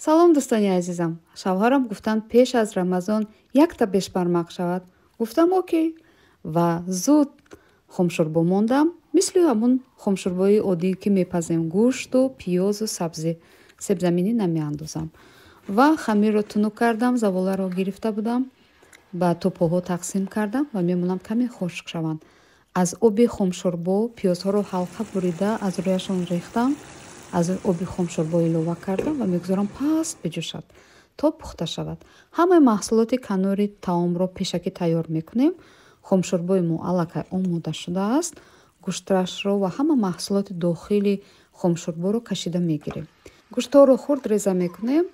Салом, дӯстони азизам. Шавҳарам гуфтанд, пеш аз Рамазон якта бешбармақ шавад. Гуфтам окей ва зуд хомшӯрбо мондам, мисли ҳамун хомшӯрбои оддӣ, ки мепазем, гӯшту пиёзу сабзӣ, себзаминӣ намеандозам. Ва хамирро тунук кардам, заволаро гирифта будам, ба тӯпоҳо тақсим кардам ва мемонам, каме хушк шаванд. Аз оби хомшӯрбо пиёзҳоро ҳалқа бурида аз рӯяшон рехтам, аз оби хомшӯрбо илова кардам ва мегузорам, паст биҷӯшад, то пухта шавад. Ҳамаи маҳсулоти канори таомро пешакӣ тайёр мекунем. Хомшӯрбои мо аллакай омода шудааст. Гӯшташро ва ҳама маҳсулоти дохили хомшӯрборо кашида мегирем. Гӯштҳоро хурд реза мекунем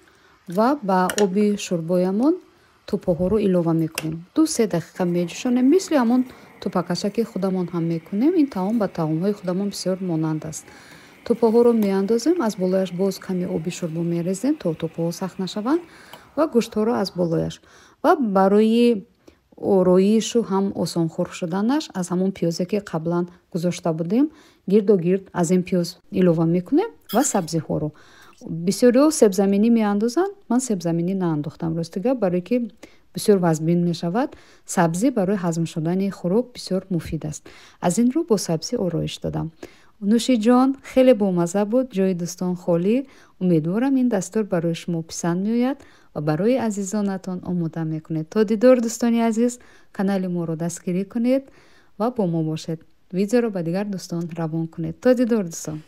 ва ба оби шӯрбоямон тӯпоҳоро илова мекунем. 2-3 дақиқа меҷӯшонем, мисли ҳамон тӯпакаша, ки худамон ҳам мекунем. Ин таом ба таомҳои худамон бисёр монанд аст. Тӯпоҳоро меандозем, аз болояш боз каме оби шӯрбо мерезем, то тӯпоҳо сахт нашаванд, ва гӯштҳоро аз болояш. Ва барои ороишу ҳам осонхӯр шуданаш аз ҳамон пиёзе, ки қаблан гузошта будем, гирду гирд аз ин пиёз илова мекунем ва сабзиҳоро. Бисёриҳо себзаминӣ меандозанд, ман себзаминӣ наандохтам, рости гап, барое ки бисёр вазбин мешавад. Сабзӣ барои ҳазм шудани хӯрок бисёр муфид аст, аз ин рӯ бо сабзӣ ороиш додам. Нӯшиҷон, хеле бомазза буд, ҷои дӯстон холӣ. Умедворам, ин дастур барои шумо писанд меояд ва барои азизонатон омода мекунед. То дидор, дӯстони азиз. Канали моро дастгирӣ кунед ва бо мо бошед. Видеоро ба дигар дӯстон равон кунед. То дидор, дӯстон.